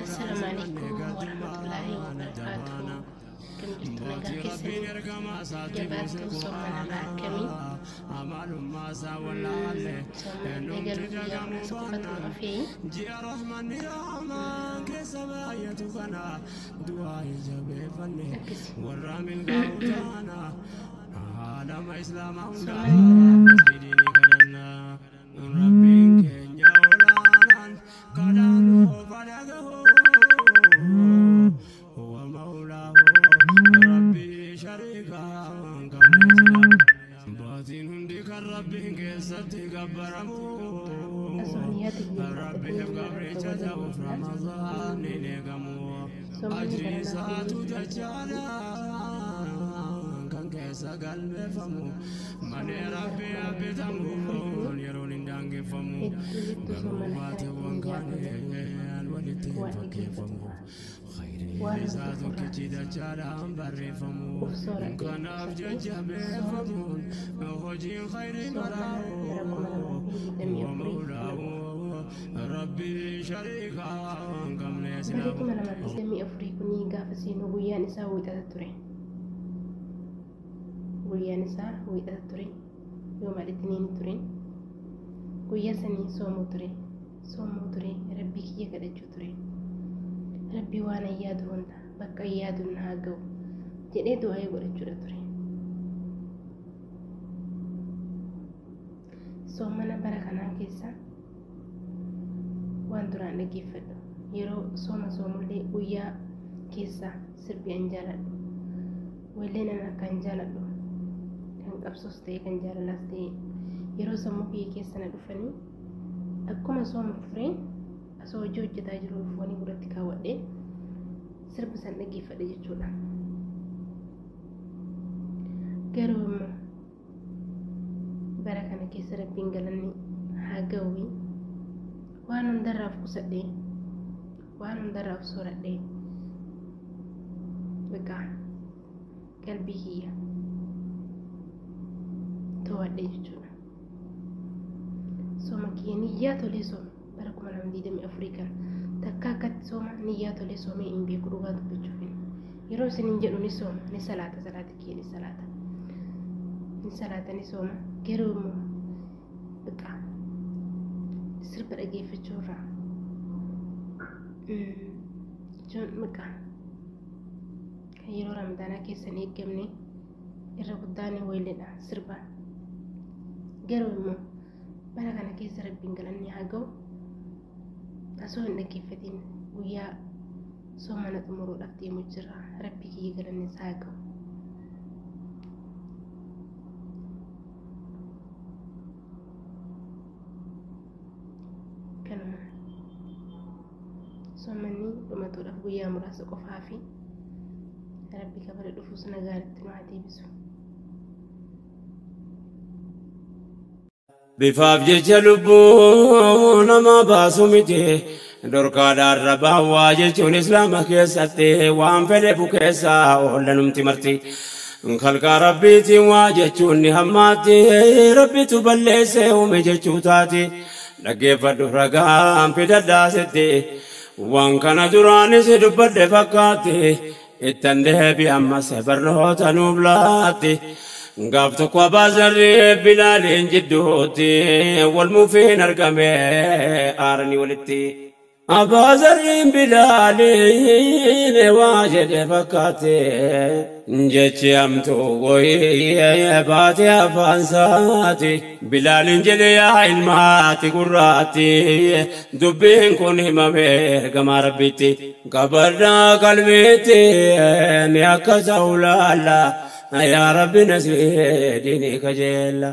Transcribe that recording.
Assalamu alaikum warahmatullahi wabarakatuh. Akkam jirtu nagaa keessanii jabaattuu soomana akkamii? Soomana eegaluu guyyaa muraasa qofatu nu hafee. Akkasi. Soomana osoo niyyaa xiyyeeffadhe soommanni bara naaf hedduu soomana akkanatti hin jaalladhu. Waan dhaggeeffatu waan hordofurraa uf sooradhee qusadhee soomana bara 2024 Bara 2024 kunii gaafa seenuu guyyaan isaa wiixata ture. Guyyaan isaa wiixata ture. Yoo maalitti niin ture. Guyyaa sanii soomuu ture. Soomuu ture. Rabbii kiyya kadhachuu ture. Rabbii waan an yaadu hunda bakka an yaadu na haa ga'u jedhee du'aa'ii godhachuudha ture. Soomana bara kanaa keessa waan duraan dhaggeeffadhu yeroo sooma soomullee guyyaa keessa sirbi an jaaladhu walleen an akkaan jaaladhu kan qabsoos ta'e kan jaalalaas ta'e yeroo sammuu kiyya keessa na dhufanii akkuma sooma fureen osoo hojii hojjetaa jiru foonii gurratti kaawwadhee sirba san dhaggeeffadhe jechuudha. Garuu immoo bara kana keessa rabbiin galanni haa ga'u waan hundarraa of qusadhee waan hundarraa of sooradhee bakka qalbii kiyya to'adhe jechuudha. Sooma kiyya niyyaa tolee soome bara 2024 kana takka akkatti sooma niyyaa tolee soomee hin beeku dhugaa dubbachuuf. Yeroo isin hin jedhu ni sooma ni salaata salaata kiyya ni salaata ni salaata ni sooma garuu immoo bakka sirba dhaggeeffachuu irraa jechuun bakka kan yeroo ramadaanaa keessa hin eeggamne irra guddaan weelleedha sirba. Garuu immoo bara kana keessa rabbiin galanni haa ga'u osoo hin dhaggeeffatin guyyaa soomana xumuruudhaaf deemu jira. Rabbi kiyya galanni isaa haa ga'u. Kanuma soomanni dhumatuudhaaf guyyaa muraasa qofaa fi rabbi kabara dhufuus nagaaritti nu haa deebisu. Bifaaf jecha lubbuu nama baasu miti dhorkaadhaan rabaawaa jechuun islaama keessatti waan fedhe bukeessa oollanumti marti. Kalqaa rabbiitiin waa jechuun ni hammaatti rabbitu balleesse uume jechuu taati. Dhaggeeffadhu ragaan fidadhaasitti waan kana duraanis dubbadhe fakkaatti ittan deebi ammas barnoota nuuf laatti. Gaaf tokko abaasarri bilaaliin jidduutti wal mufiin argame aaranii walitti. Abaasarriin bilaaliin waa jedhe fakkaate jechi hamtuu wayii baate afaan isaati. Bilaaliin jedhe yaa ilmaati gurraatti dubbiin kun himame ergamaa rabbiitti. Qabadhaa qalbiitti mi akka ta'u laalla. Yaa Rabbi nasrii diinii kajeella.